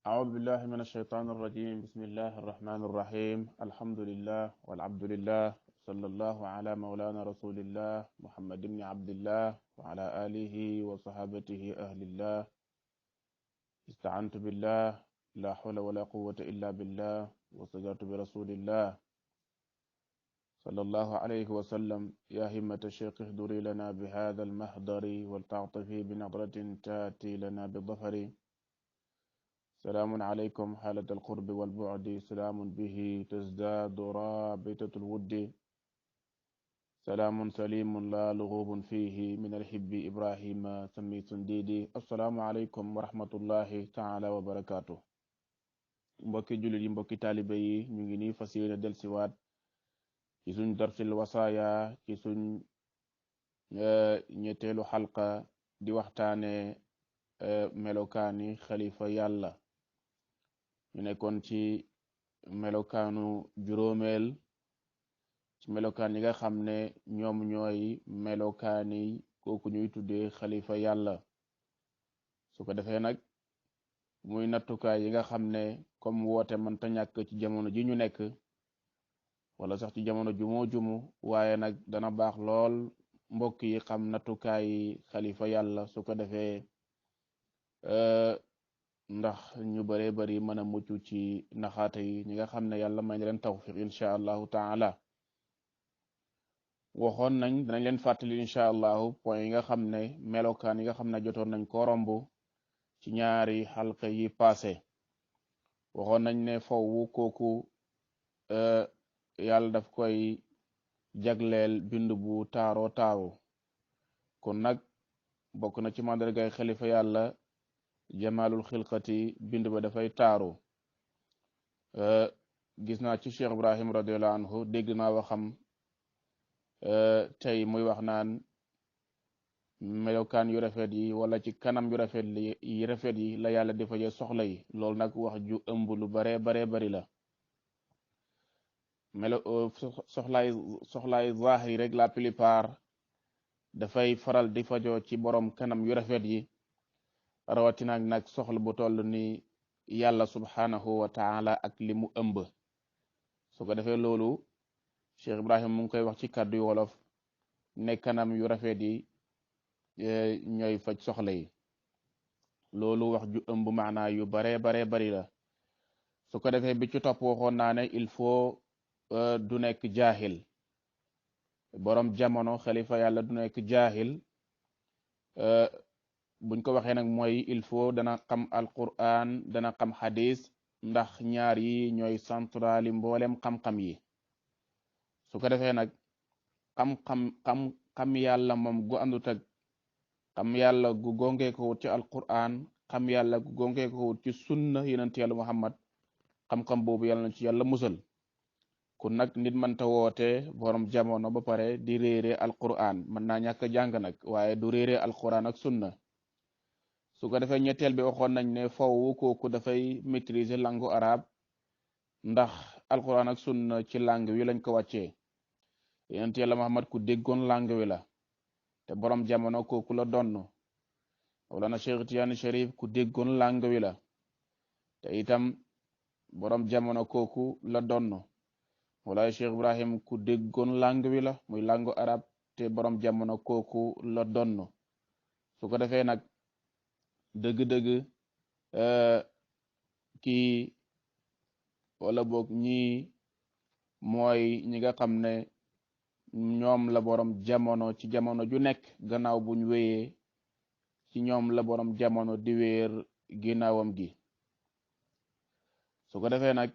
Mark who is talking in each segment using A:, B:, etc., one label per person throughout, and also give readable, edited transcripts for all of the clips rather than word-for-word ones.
A: أعوذ بالله من الشيطان الرجيم بسم الله الرحمن الرحيم الحمد لله والعبد لله صلى الله على مولانا رسول الله محمد بن عبد الله وعلى آله وصحابته أهل الله استعنت بالله لا حول ولا قوة إلا بالله وصدرت برسول الله صلى الله عليه وسلم يا همة الشيخ اهدري لنا بهذا المحضر ولتعطفي بنظرة تأتي لنا بالظفر سلام عليكم حالة القرب والبعد سلام به تزداد رابطة الود سلام سليم لا لغوب فيه من الحب إبراهيم سمي سنديدي السلام عليكم ورحمة الله تعالى وبركاته mbokki jullit yi mbokki taalibe yi ñu ngi nii fas yéene delsiwaat ci suñ darsil wasaaya ci suñ ñetteelu xalqa di waxtaane melokaani xalifa yàlla ñu nekkoon ci melokaanu juróomeel ci melokaan yi nga xam ne ñoom ñooy melokaani kooku ñuy tuddee xalifa yàlla su ko defee nag muy nattukaay yi nga xam ne comme woote mënta ñàkk ci jamono ji ñu nekk wala sax ci jamono jumoo jumu waaye nag dana baax lool mbokk yi xam nattukaay xalifa yàlla su ko defee ndax ñu bare bari mën a mucc ci naxaate yi ñi nga xam ne yàlla may na leen tawfiq incha allahu taala waxoon nañ danañ leen fàttali incha allahu point yi nga xam ne melokaan yi nga xam ne jotoon nañ ko romb ci ñaari xalqa yi passé waxoon nañ ne fowwu kooku yàlla daf koy jagleel bind bu taaro taaru kon nag bokk na ci mandargay xalifa yàlla jamalul xilqati bind ba dafay taaru gis naa ci Cheikh Ibrahim radiyallahu anhu dégg naa waxam tey muy wax naan melokaan yu rafet yi wala ci kanam yu rafet yi la yàlla defaje soxla yi loolu nag wax ju ëmb lu bare bari la soxlaay zahiri rek la plupart dafay faral di fajoo ci borom kanam yu rafet yi rawatina nag soxla bu toll ni yàlla subhanahu wa taala ak li mu ëmb su ko defee loolu Cheikh Ibrahim mu ngi koy wax ci kàddu yu wolof ne kanam yu rafet yi ñooy faj soxla yi loolu wax ju ëmb maanaa yu bare bari la su ko defee bi ci topp waxoon naa ne il faut du nekk jaahil borom jamono xalifa yàlla du nekk jaahil buñ ko waxee nag mooy il faut dana xam alquran dana xam hadis ndax ñaar yi ñooy centrali mboolem xam-xam yi su ko defee nag xam yàlla moom gu àndut ak xam yàlla gu gongee ko wut ci alquran xam yàlla gu gongee ko wut ci sunna yonent yàlla muhammad xam-xam boobu yàlla na ci yàlla musal kon nag nit mënta woote borom jamono ba pare di réere alquran mën naa ñàkk jàng nag waaye du réere alquran ak sunna su ko defee ñetteel bi waxoon nañ ne fawwu kooku dafay maîtriser langue arabe ndax alquran ak sunna ci langue wi lañ ko wàccee yonent yàlla muhammad ku déggoon langue wi la te borom jamono kooku la donn wala Cheikh Tidiane Chérif ku déggoon langue wi la te itam borom jamono kooku la donn wala Cheikh Ibrahim ku déggoon langue wi la muy langue arabe te borom jamono kooku la donn su ko defee nag dëgg-dëgg kii wala boog ñii mooy ñi nga xam ne ñoom la borom jamono ci jamono ju nekk gannaaw buñ wéyee ci ñoom la borom jamono di wéer ginnaawam gi su ko defee nag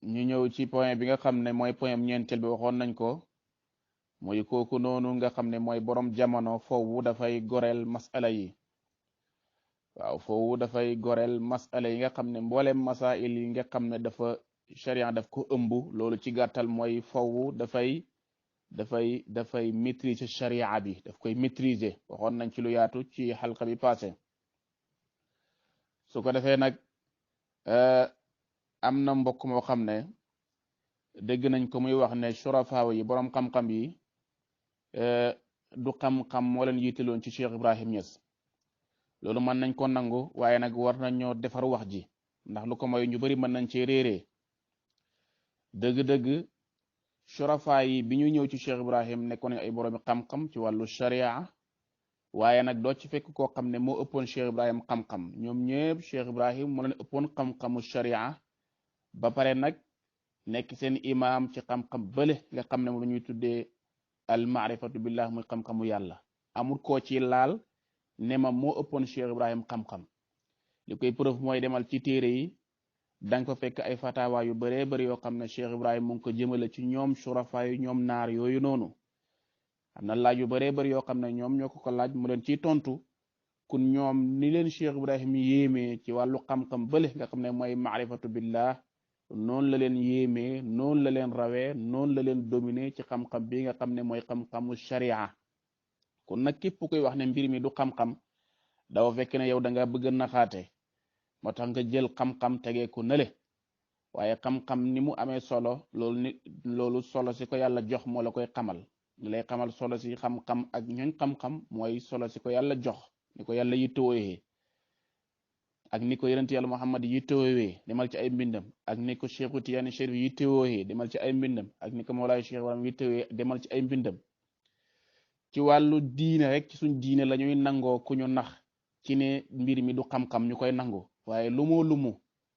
A: ñu ñëw ci point bi nga xam ne mooy point ñeenteel bi waxoon nañ ko mooy kooku noonu nga xam ne mooy borom jamono foofu dafay goreel masala yi waaw foofu dafay goreel masala yi nga xam ne mboolem masail yi nga xam ne dafa sharia daf ko ëmb loolu ci gàttal mooy foofu dafay maîtriser sharia bi daf koy maîtriser waxoon nañ ci lu yaatu ci xalqa bi passé su ko defee nag am na mbokk moo xam ne dégg nañ ko muy wax ne surafaaw yi borom xam-xam yi du xam-xam moo leen yitteloon ci Cheikh Ibrahim Niass loolu mën nañ ko nangu waaye nag war nañoo defar wax ji ndax lu ko moy ñu bari mën nañ cee réeree dëgg-dëgg shurafa yi bi ñu ñëw ci Cheikh Ibrahim nekkoon ay boroomi xam-xam ci wàllu sharia waaye nag doo ci fekk koo xam ne moo ëppoon Cheikh Ibrahim xam-xam ñoom ñëpp Cheikh Ibrahim moo leen ëppoon xam-xamu sharia ba pare nag nekk seen imaam ci xam-xam bële nga xam ne moom la ñuy tuddee al maarifatu billah muy xam-xamu yàlla amul koo ci laal ne ma moo ëppoon Cheikh Ibrahim xam-xam li koy preuve mooy demal ci téere yi danga fa fekk ay fatawa yu bëree bëri yoo xam ne Cheikh Ibrahim mu ngi ko jëmale ci ñoom surafa yu ñoom naar yooyu noonu am na laaj yu bëree bëri yoo xam ne ñoom ñoo ko laaj mu leen ciy tontu kun ñoom ni leen Cheikh Ibrahim yéemee ci wàllu xam-xam bële nga xam ne mooy maarifatu billah noonu la leen yéemee noonu la leen rawee noonu la leen dominé ci xam-xam bi nga xam ne mooy xam-xamu sharia kon nag képp koy wax ne mbir mi du xam-xam dafa fekk ne yow da nga bëgg naxaate moo tax nga jël xam-xam tegee ko nële waaye xam-xam ni mu amee solo loolu solo si ko yàlla jox moo la koy xamal li lay xamal solo si xam-xam ak ñooñ xam-xam mooy solo si ko yàlla jox ni ko yàlla yittewooyee ak ni ko yonent yàlla Muhammad yittewooyee demal ci ay mbindam ak ni ko Cheikhu Tiyaani Chérif yittewooyee demal ci ay mbindam ak ni ko Mawlaay Cheikh Ibrahim yittewooyee demal ci ay mbindam ci wàllu diine rek ci suñ diine la ñuy nangoo ku ñu nax ci ne mbir mi du xam-xam ñu koy nangu waaye lumu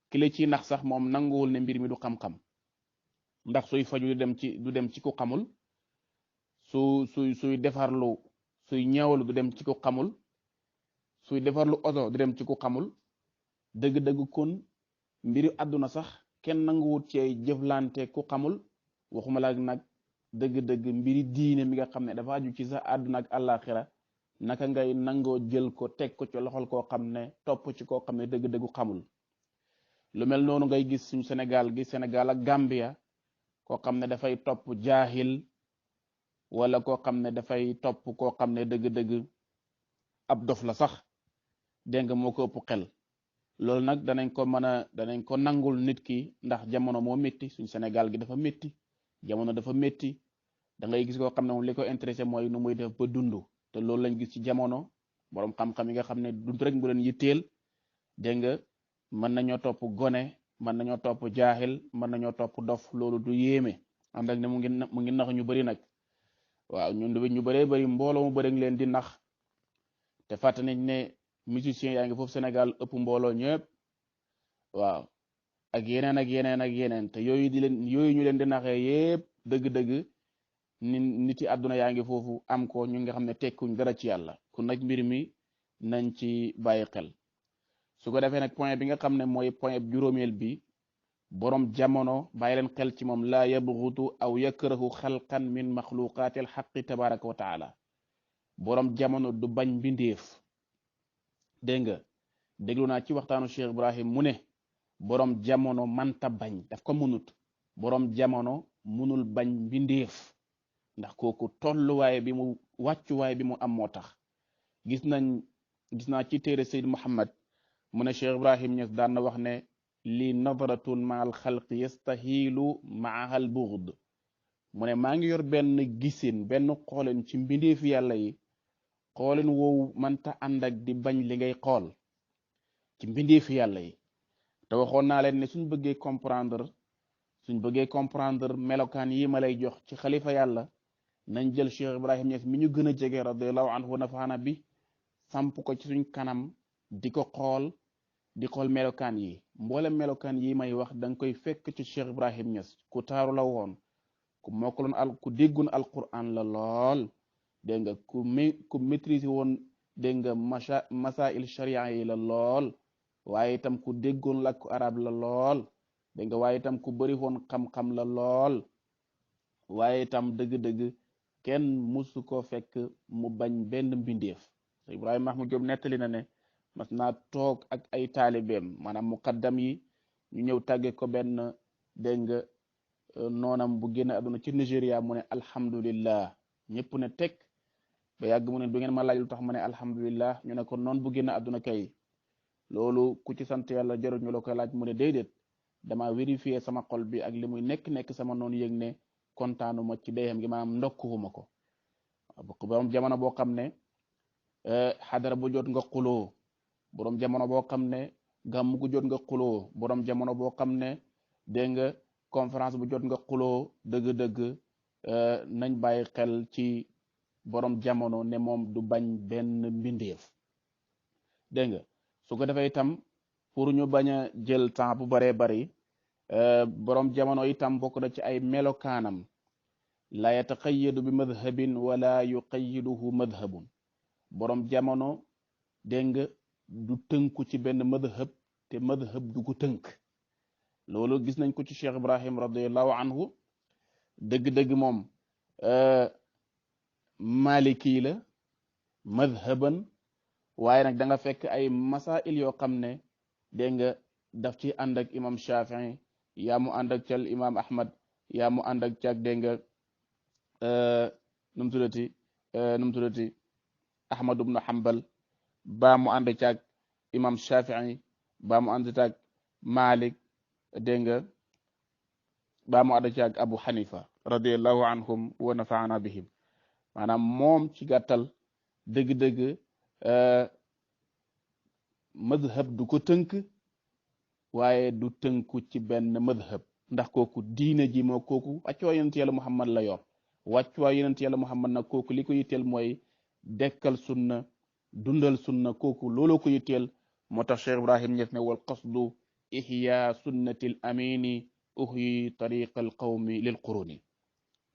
A: ki la ci nax sax moom nanguwul ne mbir mi du xam-xam ndax suy faju du dem ci ku xamul suy defarlu suy ñaawlu du dem ci ku xamul suy defarlu oto du dem ci ku xamul dëgg-dëgg kon mbiri àdduna sax kenn nanguwut ci jëflante ku xamul waxuma la nag dëgg-dëgg mbiri diine mi nga xam ne dafa aju ci sa àdduna ak àllaaxira naka ngay nangoo jël ko teg ko ci loxol koo xam ne topp ci koo xam ne dëgg-dëggu xamul lu mel noonu ngay gis suñu Sénégal ak Gambia koo xam ne dafay topp jaahil wala koo xam ne dafay topp koo xam ne dëgg-dëgg ab dof la sax dégg nga moo ko ëpp xel loolu nag danañ ko nangul nit ki ndax jamono moo métti suñu Sénégal gi dafa métti jamono dafa métti da ngay gis koo xam ne moom li ko intéressé mooy nu muy def ba dund te loolu lañ gis ci jamono borom xam-xam yi nga xam ne dund rek mu leen yitteel dégg nga mën nañoo topp gone mën nañoo topp jaaxil mën nañoo topp dof loolu du yéeme ànd ak ne mu ngi nax ñu bëri nag waaw ñu bëree bëri mbooloo mu bëri ngi leen di nax te fàtte nañ ne musiciens yaa ngi foofu Sénégal ëpp mbooloo ñëpp waaw ak yeneen te yooyu ñu leen di naxee yëpp dëgg-dëgg nit yi àdduna yaa ngi foofu am ko ñu nga xam ne tekkuñ dara ci yàlla kon nag mbir mi nañ ci bàyyi xel su ko defee nag point bi nga xam ne mooy point juróomeel bi borom jamono bàyyi leen xel ci moom laa yabgutu aw yakrahu xalqan min maxluqaati al xaqi tabaraka wa taala borom jamono du bañ mbindeef dégg nga déglu naa ci waxtaanu Cheikh Ibrahim mu ne borom jamono manta bañ daf ko munut borom jamono munul bañ mbindeef ndax kooku tolluwaay bi mu wàccuwaay bi mu am moo tax gis naa ci téere Seyd Muhammad mu ne Cheikh Ibrahim Niass daan na wax ne li nadratun ma al xalqi yastahilu maaha al bughd mu ne maa ngi yor benn gisin benn xooleen ci mbindeefi yàlla yi xooleen woowu mënta ànd ak di bañ li ngay xool ci mbindeefi yàlla yi te waxoon naa leen ne suñ bëggee comprendre melokaan yi ma lay jox ci xalifa yàlla nañ jël Cheikh Ibrahim Niass mi ñu gën a jege radiallahu anhu nafaana bi samp ko ci suñ kanam di ko xool melokaan yi mboole melokaan yi may wax da nga koy fekk ci Cheikh Ibrahim Niass ku taaru la woon ku mokkaloon ku déggoon alquran la lool dégg nga ku maîtriser woon dégg nga masail sharia yi la lool waaye itam ku déggoon làkku arab la lool dégg nga waaye itam ku bëri woon xam-xam la lool waaye itam dëgg-dëgg kenn musu ko fekk mu bañ benn mbindeef Ibrahima Mahmoud Diop nettali na ne mas naa toog ak ay taalibeem maanaam muqaddam yi ñu ñëw tàgge ko benn dégg nga noonam bu génn àdduna ci Nigeria mu ne alhamdulillah ñëpp ne teg ba yàgg mu ne du ngeen ma laaj lu tax ma ne alhamdulillah ñu ne ko noon bu génn àdduna kay loolu ku ci sant yàlla jarul ñu la koy laaj mu ne déedéet dama vérifier sama xol bi ak li muy nekk sama noonu yëg ne kontaanuma ci deyam gi maanaam ndokkuwuma ko borom jamono boo xam ne xadara bu jot nga xuloo borom jamono boo xam ne gàmm gu jot nga xuloo borom jamono boo xam ne dégg nga conférence bu jot nga xuloo dëgg-dëgg nañ bàyyi xel ci borom jamono ne moom du bañ benn mbindeef dégg nga su ko defee itam pour ñu bañ a jël temps bu baree bari borom jamono itam bokk na ci ay melokaanam la yataqayyadu bi madhabin wala yuqayyiduhu madhabun borom jamono dégg nga du tënku ci benn madhab te madhab du ko tënk loolu gis nañ ko ci Cheikh Ibrahim radiallahu anhu dëgg-dëgg moom maliki la madhaban waaye nag da nga fekk ay masail yoo xam ne dégg nga daf ci ànd ak imam Shafii yaa mu ànd ak cal imam Ahmad yaa mu ànd ak cag dégg nga nu mu tuddati Ahmad ibnu Hanbal baa mu ànd cag imam Shafii baa mu ànd cag Malik dégg nga baa mu ànd cag Abu Hanifa radiallahu anhum wa nafaana bihim maanaam moom ci gàttal dëgg-dëgg madhab du ko tënk waaye du tënku ci benn madhab ndax kooku diine ji moo kooku wàccuwaay yonent yàlla Muhammad la yor wàccuwaay yonent yàlla Muhammad nag kooku li ko yitteel mooy dekkal sunna dundal sunna kooku looloo ko yitteel moo tax Cheikh Ibrahim Niass ne wal qasdu ihya sunnati l amini uhyi tariqa al qawmi lil quruni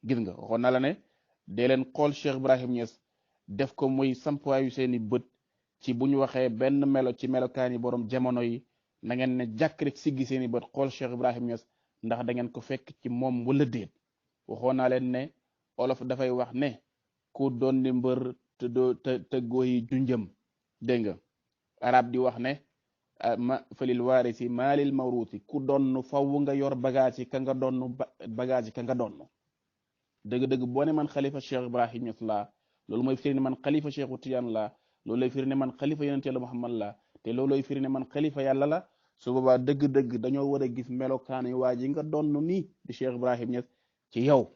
A: gis nga waxoon na la ne dee leen xool Cheikh Ibrahim Niass def ko muy sampuwaayu seeni bët ci bu ñu waxee benn melo ci melokaani borom jamono yi na ngeen ne jàkk rek siggi seeni bët xool Cheikh Ibrahim Niass ndax da ngeen ko fekk ci moom wala déet waxoon naa leen ne olof dafay wax ne ku doon di mbër te gooyi junjëm dégg nga arab di wax ne ma falil waarisi maalil mawruuti ku donn faw nga yor bagage yi ka nga donn bagage yi ka nga donn dëgg-dëgg boo ne man xalifa Cheikh Ibrahim Niass laa loolu mooy firi ne man xalifa Cheikhu Tijaan laa loolu lay firi ne man xalifa yonent yàlla Muhammad laa te loolu lay firi ne man xalifa yàlla la su boobaa dëgg-dëgg dañoo war a gis melokaan yi waa ji nga donn nii di Cheikh Ibrahim Niass ci yow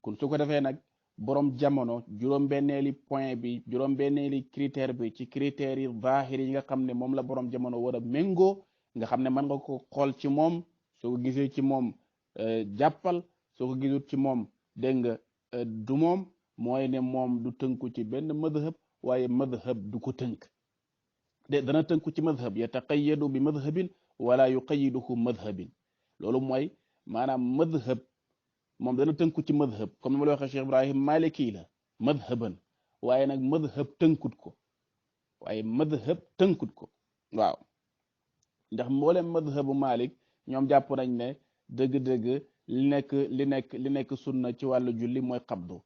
A: kon su ko defee nag borom jamono juróom-benneeli point bi juróom-benneeli critère bi ci critères yi zaahir yi nga xam ne moom la borom jamono war a méngoo nga xam ne mën nga ko xool ci moom soo ko gisee ci moom jàppal soo ko gisut ci moom dégg nga du moom mooy ne moom du tënku ci benn madhab waaye madhab du ko tënk de dana tënku ci madhab yataqayyadu bi madhabin wala yuqayyiduhu madhabin loolu mooy maanaam madhab moom dana tënku ci madhab comme ni ma la waxee Cheikh Ibrahim maliki la madhaban waaye nag madhab tënkut ko waaw ndax mboolem madhabu Malik ñoom jàpp nañ ne dëgg-dëgg li nekk sunna ci wàllu julli mooy qabdu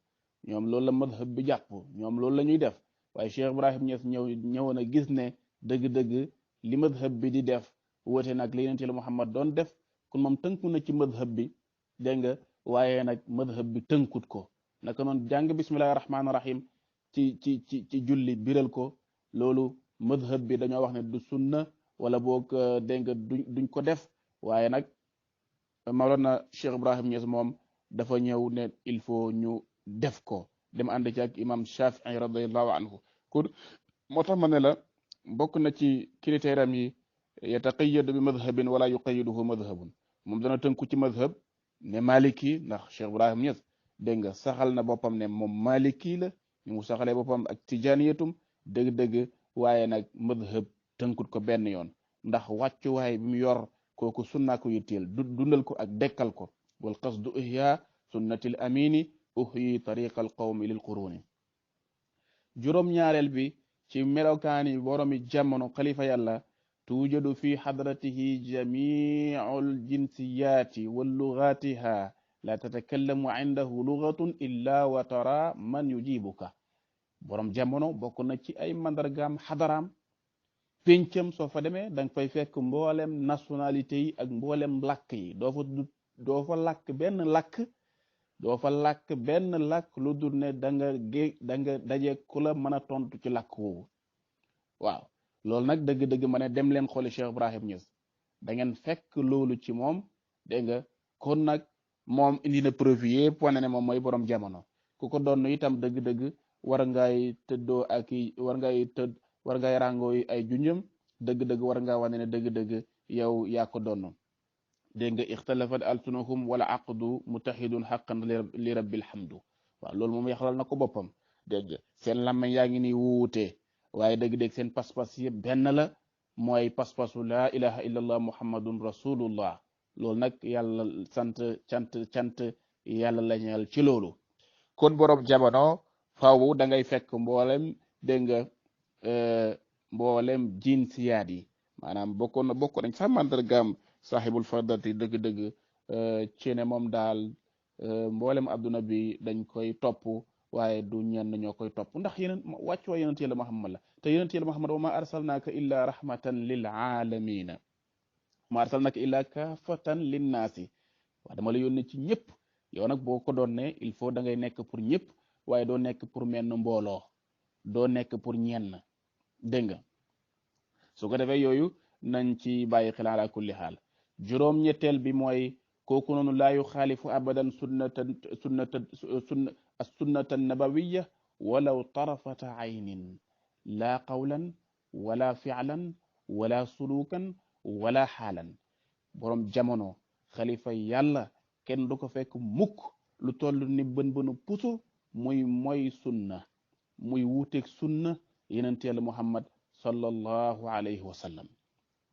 A: ñoom loolu la madhab bi jàpp ñoom loolu la ñuy def waaye Cheikh Ibrahim Niass ñëwoon a gis ne dëgg-dëgg li madhab bi di def woote nag li yonent Yàlla Muhammad doon def kon moom tënku na ci madhab bi dégg nga waaye nag madhab bi tënkut ko naka noonu jàng bismillahi rahmaani rahim ci julli biral ko loolu madhab bi dañoo wax ne du sunna wala boog dégg nga duñ ko def waaye nag Mawlana Cheikh Ibrahim Niass moom dafa ñëw ne il faut ñu def ko dem ànd ci ak imam Shafii radiallahu anhu kon moo tax ma ne la bokk na ci critère am yi yataqayyadu bi madhabin wala yuqayyiduhu madhabun moom dana tënku ci madhab ne maliki ndax Cheikh Ibrahim Niass dégg nga saxal na boppam ne moom maliki la ñu mu saxalee boppam ak tijaniyatum dëgg-dëgg waaye nag madhab tënkut ko benn yoon ndax wàccuwaay bi mu yor kooku sunna ko yitteel dundal ko ak dekkal ko wal qasdu ihya sunnatil amini uhyi tariqa al qawmi lil quruni juróom-ñaareel bi ci melokaani boromi jamono xalifa yàlla توجد في حضرته جميع الجنسيات واللغاتها لا تتكلم عنده لغة إلا وترى من يجيبك borom jamono bokk na ci ay mandargaam xadaraam pencam soo fa demee da nga fay fekk mboolem nationalité yi ak mboolem làkk yi doo fa làkk benn làkk lu dul ne da nga daje ku la mën a tontu ci làkk woowu waaw loolu nag dëgg-dëgg ma ne dem leen xooli Cheikh Ibrahim Niass da ngeen fekk loolu ci moom dégg nga kon nag moom indi na preuve yëpp wane ne moom mooy borom jamono ku ko doon itam dëgg-dëgg war ngay tëddoo ak war ngay ràngoo ay junjëm dëgg-dëgg war ngaa wane ne dëgg-dëgg yow yaa ko doon dégg nga ixtalafat alsunuhum wala aqdu mutahidun xaqan li rabbil hamdu waaw loolu moom yaxalal na ko boppam dégg nga seen làmmeñ yaa ngi nii wuute waaye dëgg-dëgg seen pas-pas yëpp benn la mooy pas-pasu laa ilaha illallah muhammadun rasulullah loolu nag yàlla cant yàlla la ñeel ci loolu kon borom jamono faaw da ngay fekk mboolem dégg nga mboolem jinsiyaat yi maanaam bokk nañ sax mandargaam sahibul fardati dëgg-dëgg ci ne moom daal mboolem adduna bi dañ koy topp waaye du ñenn ñoo koy topp ndax yeneen wàccu waa yonent yàlla Muhammad la te yonent yàlla Muhammad wa ma arsalnaaka illa rahmatan lil alamina ma arsalnaaka illa kaafatan linnaasi waaw dama la yónni ci ñëpp yow nag boo ko doon ne il faut da ngay nekk pour ñëpp waaye doo nekk pour menn mbooloo doo nekk pour ñenn dégg nga su ko defee yooyu nañ ci bàyyi xel ala kulli xaal juróom-ñetteel bi mooy kooku noonu laa yuxaalifu abadan sunnata nabawiya walaw tarafata aynin laa qawlan wala fi'lan wala sulukan wala xaalan borom jamono xalifa yàlla kenn du ko fekk mukk lu toll ni bën bënu puso muy sunna muy wuuteeg sunna yenent yàlla muhammad sallallahu alayhi wa sallam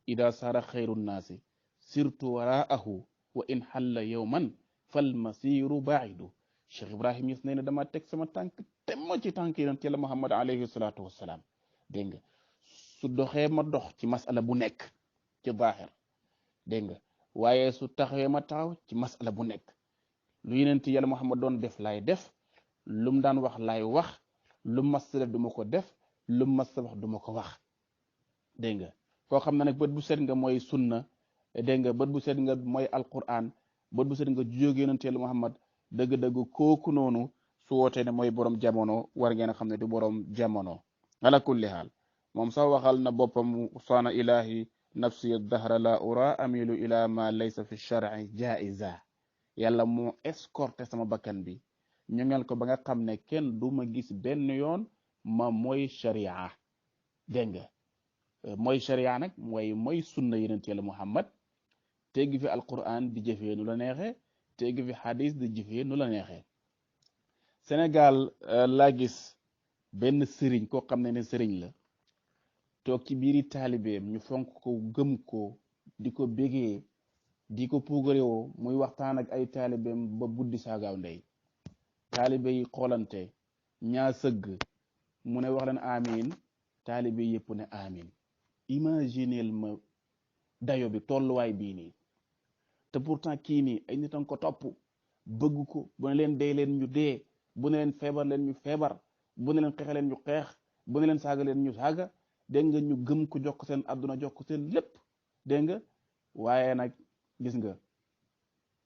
A: ida sara xayru nnaasi sirtu waraahu wa in xalla yowman fal masiru baidu cheikh ibrahim yes nee na dama teg sama tànk temma ci tànk yenent yàlla muhammad alayhi salatu wassalaam dégg nga su doxee ma dox ci masala bu nekk ci zahir dégg nga waaye su taxawee ma taxaw ci masala bu nekk lu yenent yàlla muhammad doon def laay def lum daan wax laay wax lu mas def du ma ko def lu mas wax du ma ko wax dégg nga koo xam ne nag bët bu set nga mooy sunna dégg nga bët bu set nga mooy alquran bët bu set nga jóge yonent yàlla muhammad dëgg-dëgg kooku noonu su wootee ne mooy borom jamono war ngeen a xam ne du borom jamono ala kulli haal moom sax waxal na boppam saana ilahi nafsi dahra la ura amilu ila ma laysa fi shar'i jaiza yàlla moo escorté sama bakkan bi ñu ngel ko ba nga xam ne kenn du ma gis benn yoon ma mooy sharia dégg nga mooy sharia nag mooy sunna yenent yàlla muhammad teggi fi alquran di jëfee nu la neexee teggi fi hadis di jëfee nu la neexee Sénégal laa gis benn sëriñ koo xam ne sëriñ la toog ci biiri taalibeem ñu fonk ko gëm ko di ko bégee di ko puugarewoo muy waxtaan ak ay taalibeem ba buddi saagaaw ndey taalibe yi xoolante ñaa sëgg mu ne wax leen amin taalibe yëpp ne amin imagineel ma dayo bi tolluwaay bii nii te pourtant kii nii ay nit a ko topp bëgg ko bu ne leen dee leen ñu dee bu ne leen feebar leen ñu feebar bu ne leen xeex leen ñu xeex bu ne leen saaga leen ñu saaga dégg nga ñu gëm ko jox ko seen àdduna jox ko seen lépp dégg nga waaye nag gis nga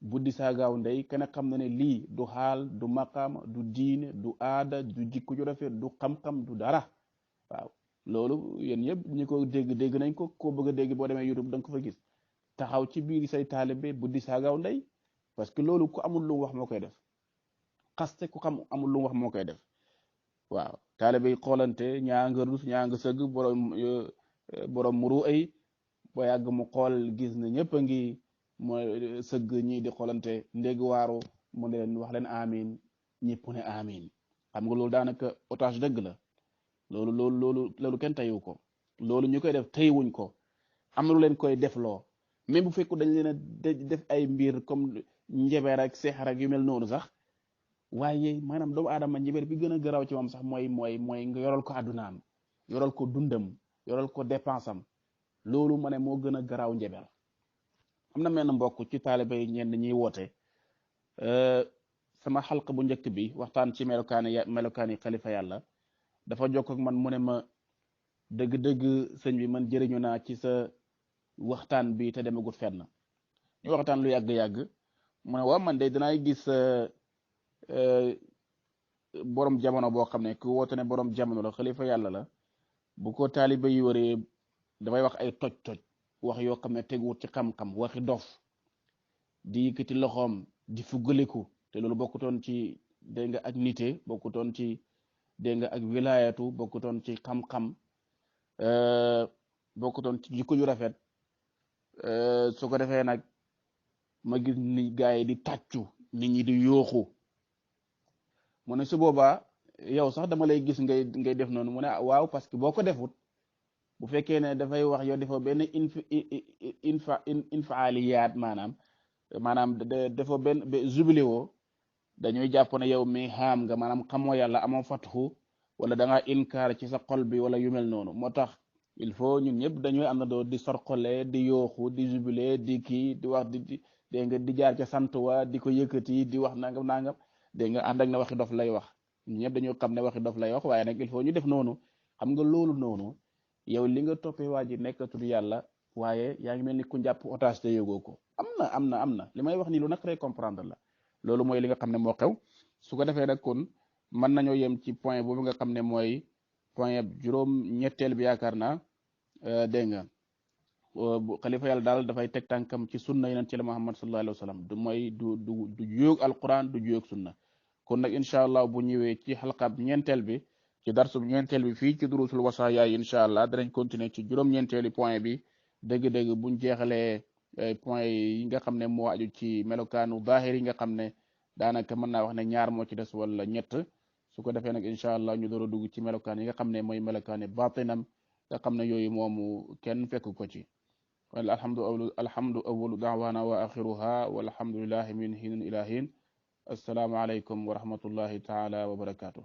A: buddi saagaaw ndey kenn xam na ne lii du xaal du maqaama du diine du aada du jikko ju rafet du xam-xam du dara waaw loolu yéen yëpp ñi ko dégg nañ ko koo bëgg a dégg boo demee YouTube da nga ko fa gis taxaw ci biir say taalibe buddi saagaaw ndey parce que loolu ku amul lu wax moo koy def xaste ku xam amul lu wax moo koy def waaw taalibe yi xoolante ñaa nga rus ñaa nga sëgg borom muru ay ba yàgg mu xool gis na ñëpp a ngi mooy sëgg ñii di xoolante ndégg waaru mu ne leen wax leen amin ñëpp ne amin xam nga loolu daanaka otage dëgg la loolu kenn tayu ko loolu ñu koy def taywuñ ko am na lu leen koy defloo même bu fekku dañ leen a def ay mbir comme njebeer ak seexar ak yu mel noonu sax waaye maanaam doomu aadama njebeer bi gën a garaaw ci moom sax mooy nga yoral ko àddunaam yoral ko dundam yoral ko dépense am loolu ma ne moo gën a garaaw njebeer am na menn mbokk ci taalibe yi ñenn ñiy woote sama xalq bu njëkk bi waxtaan ci melokaani xalifa yàlla dafa jokk ak man mu ne ma dëgg-dëgg sëñ bi man jëriñu naa ci sa waxtaan bi te demagut fenn ñu waxtaan lu yàgg-yàgg mu ne waaw man de danaay gis borom jamono boo xam ne ku woote ne borom jamono la xalifa yàlla la bu ko taalibe yi waree dafay wax ay toj-toj wax yoo xam ne teguwut ci xam-xam waxi dof di yëkkati loxoom di fuggaliku te loolu bokkutoon ci dégg nga ak nite bokkutoon ci dégg nga ak wilaayatu bokkutoon ci xam-xam bokkutoon ci jikko ju rafet su ko defee nag ma gis ni gars yi di tàccu nit ñi di yooxu mu ne su boobaa yow sax dama lay gis ngay def noonu mu ne waaw parce que boo ko defut bu fekkee ne dafay wax yow defoo benn infaaliyaat maanaam defoo benn jubilé woo dañuy jàpp ne yow mi xaam nga maanaam xamoo yàlla amoo fatxu wala da ngaa inkaar ci sa xol bi wala yu mel noonu moo tax il faut ñun ñëpp dañuy am na doo di sorxole di yooxu di jubilé di kii di wax di dégg nga di jaar ca sant wa di ko yëkkati di wax nangam nangam dégg nga ànd ak na waxi dof lay wax ñun ñëpp dañoo xam ne waxi dof lay wax waaye nag il faut ñu def noonu xam nga loolu noonu yow li nga toppee waa ji nekkatul yàlla waaye yaa ngi mel ni ku jàpp otage te yógoo ko am na li may wax nii lu nag rek comprendre la loolu mooy li nga xam ne moo xew su ko defee nag kon mën nañoo yem ci point boobu nga xam ne mooy point juróom-ñetteel bi yaakaar naa dégg nga xalifa yàlla daal dafay teg tànkam ci sunna yonent ci la Muhammad sallallahu alayhi wa sallam du mooy du juyóog alquran du juyóog sunna kon nag incha allah bu ñëwee ci xalqab ñeenteel bi ci darsub ñeenteel bi fii ci durusul wasaaya yi incha allah danañ continuer ci juróom-ñeenteeli point bi dëgg-dëgg buñ jeexalee point yi nga xam ne moo aju ci melokaanu zahir yi nga xam ne daanaka mën naa wax ne ñaar moo ci des wala ñett su ko defee nag incha allah ñu door a dugg ci melokaan yi nga xam ne mooy melokaani batinam nga xam ne yooyu moomu kenn fekk ko ci wala alhamdu awalu daawaana wa axiruha walhamdulillahi min hin ila hin assalaamu alaykum wa rahmatullahi taala wa barakatuh